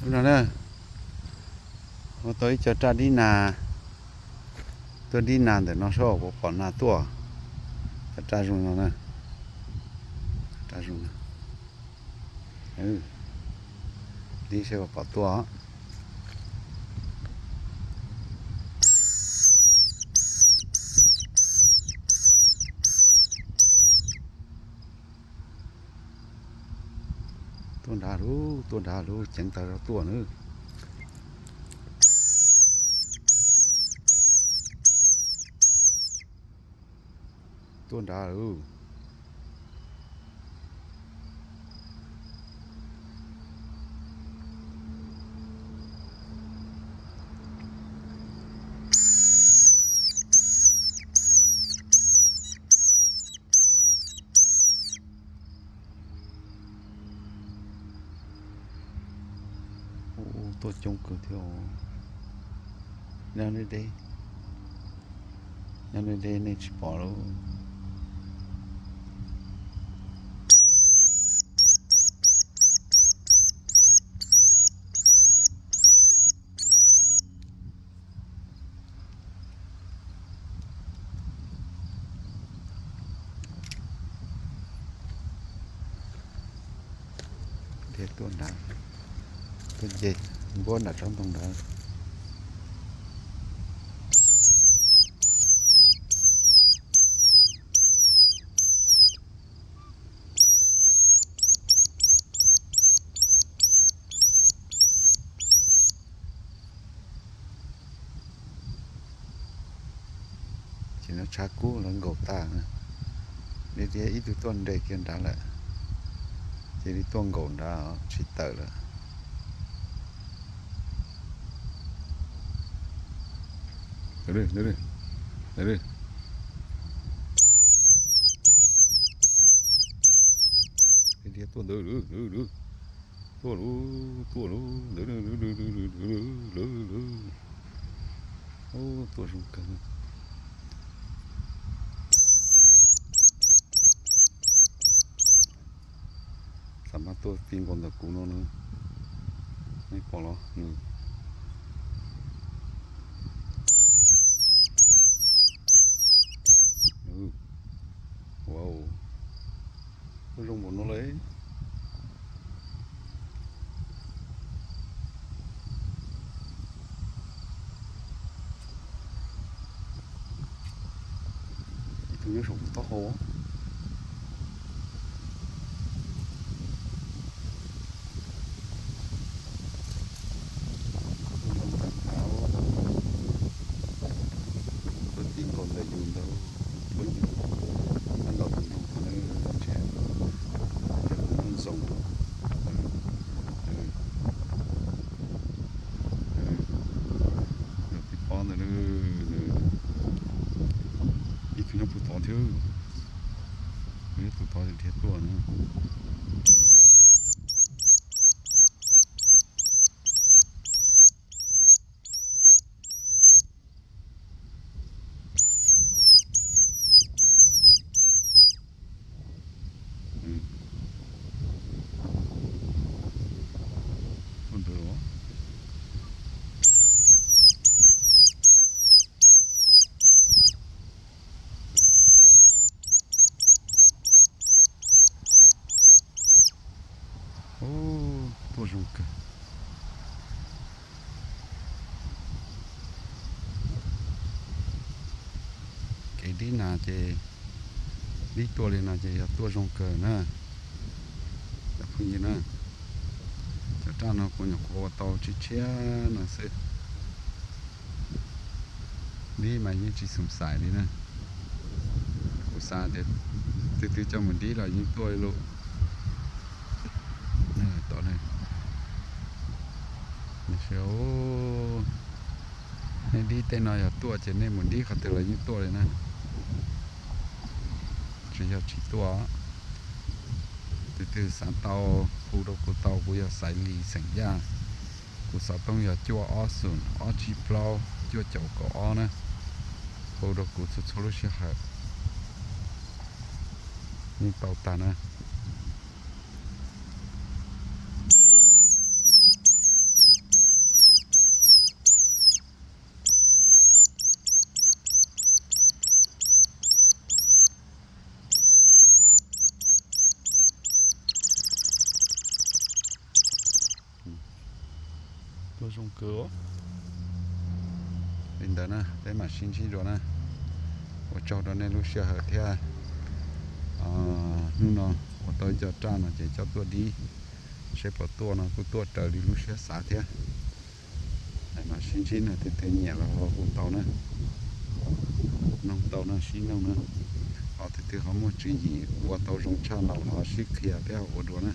Ub no na, ua tau ib co raj dib nas, tuaj dib nas ntawm no saib puas pom nas tuaj. Cov raj zoo no na, raj zoo no. Dib saib puas pom tuaj. Tuaj nrad lauj, tuaj nrad lauj, ceev tag zog tuaj na. Tuaj nrad lauj. Ub, tuaj coob kawg thiab. Nyob deb deb, nyob deb deb nej tsis pom lauj. Dhia tuaj nrad, tuaj nce npuab nram tsob ntoo nrad. Ces no tshav kub lawv nkaum tas, dhia dhia ib tug tuaj nres kiag nrad lawm, ces li tuaj nkaum nrad tsis tawm lawm. Dhia tuaj ntawd, tuaj lauj, tuaj lauj, ntawd, tuaj zoo kawg. Xav mas tuaj ti nkaus ntawm kuv no na, nej pom los nws, wow, tuaj zoo npaum no lauj. Ib tug nyob saum kuv taub hau. Tuaj ti nkaus ntawm yus ntawd, tuaj yus, nyob nraum tus ntoo tod na, ntshe, ntshe kuv muab ntxoov. Tus tib pob ntawd, ib tug nyob puag tod thiab, ib tug tod dhia tuaj na. Tuaj ntawd los. Ub, tuaj zoo kawg. Kev dib nas ces, dib tuaj li no ces yog tuaj zoo kawg na. Cov phooj ywg na, cov raj no kuv nyuam qhuav ua tau tshiab tshiab no xwb. Dib mas yeej tsis xoom xaim li na. Kuv xav tias twg twg coj mus dib los yeej tuaj li lawm. Tom nej dib tej no yog tuaj ces nej mus dib qhov twg los yeej tuaj li na. Tsis yog tsis tuaj. Tus twg xav tau, hu rau kuv tau, kuv yog Xaiv Lis xeem Yaj. Kuv xov tooj yog cuaj ob xoom ob tsib plaub cuaj caum kaum ob na. Hu rau kuv txhua txhua lub sij hawm, yeej tau tag na. Zoo kawg. Li ntawd na, peb mam sib ntsib dua na. Ua tsaug rau nej lub sij hawm thiab. Hnub no ua tau ib co raj no ces coj tuaj dib, seb puas tuaj no kuj tuaj raws li lub siab xav thiab. Mam sib ntsib na, tus twg nyiam los hu tau na, noog tau na, sib noog na. Ho tus twg ho muaj tswv yim ua tau zoo tshaj no los ho sib qhia thiab ua dua na.